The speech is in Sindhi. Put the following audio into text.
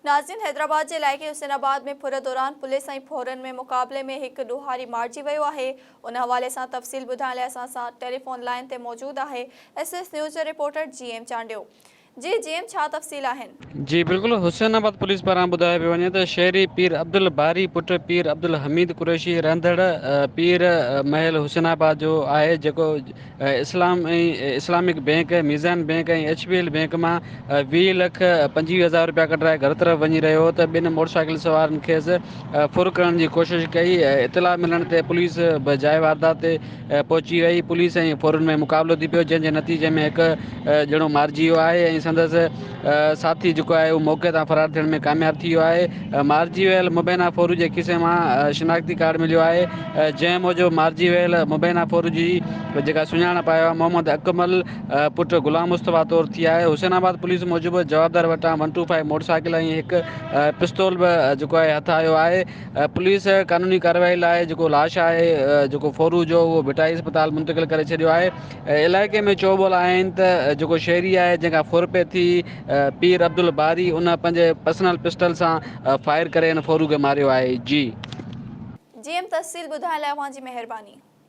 ناظرين حيدرآباد جي علائقي حسين آباد ۾ ڦر دوران پوليس ۽ ڦورن ۾ مقابلي ۾ هڪ ڏوهاري مارجي ويو آهي ان حوالي سان تفصيل ٻڌائڻ لاء اسان سان ٽيليفون لائين تي موجود آهي ايس ايس نيوز جو رپورٽر جي ايم چانڊيو جي جي ايم ڇا تفصيل آهن. جي بلڪل حسين آباد پوليس پاران ٻڌايو پيو وڃي ته شهري پير عبدالباري پٽ پير عبدالحميد قريشي رهندڙ پير محل حسين آباد جو آهي جيڪو اسلام ۽ Islamic bank, Meezan bank ۽ H B L bank مان 20 لک 25 هزار رپيا ڪڍرائي گهر طرف وڃي رهيو هو ته ٻن موٽرسائيڪل سوارن کيس ڦر ڪرڻ جي ڪوشش ڪئي، اطلاع ملڻ تي پوليس به جاء واردات تي پهچي وئي، پوليس ۽ ڦورن ۾ مقابلو ٿي پيو جنهن جي نتيجي ۾ هڪ ڄڻو مارجي ويو آهي ۽ سندس ساٿي جيڪو آهي اهو موقعي تان فرار ٿيڻ ۾ ڪامياب ٿي ويو آهي، مارجي ويل مبينا ڦورو جي کيسي مان شناختي ڪارڊ مليو آهي. جنهن موجب مارجي ويل مبينا ڦورو جي جيڪا سڃاڻپ آهي اها محمد اڪمل پٽ غلام مصطفيٰ طور ٿي آهي. حسين آباد پوليس موجب جوابدار وٽان ون ٽو فائيو موٽرسائيڪل ۽ هڪ پستول به جيڪو آهي هٿ آيو آهي. پوليس قانوني ڪارروائي لاء جيڪو لاش آهي جيڪو ڦورو جو اهو ڀٽائي اسپتال منتقل ڪري ڇڏيو آهي. علائقي ۾ چئوٻول آهن ته جيڪو شهري آهي جنهن کان ڦر پئي ٿي پير عبدالباري ان پنهنجي پرسنل پسٽل سان فائر ڪري ان ڦورو کي ماريو آهي. جي. جي ايم تفصيل ٻڌائڻ لاء اوهان جي مهرباني.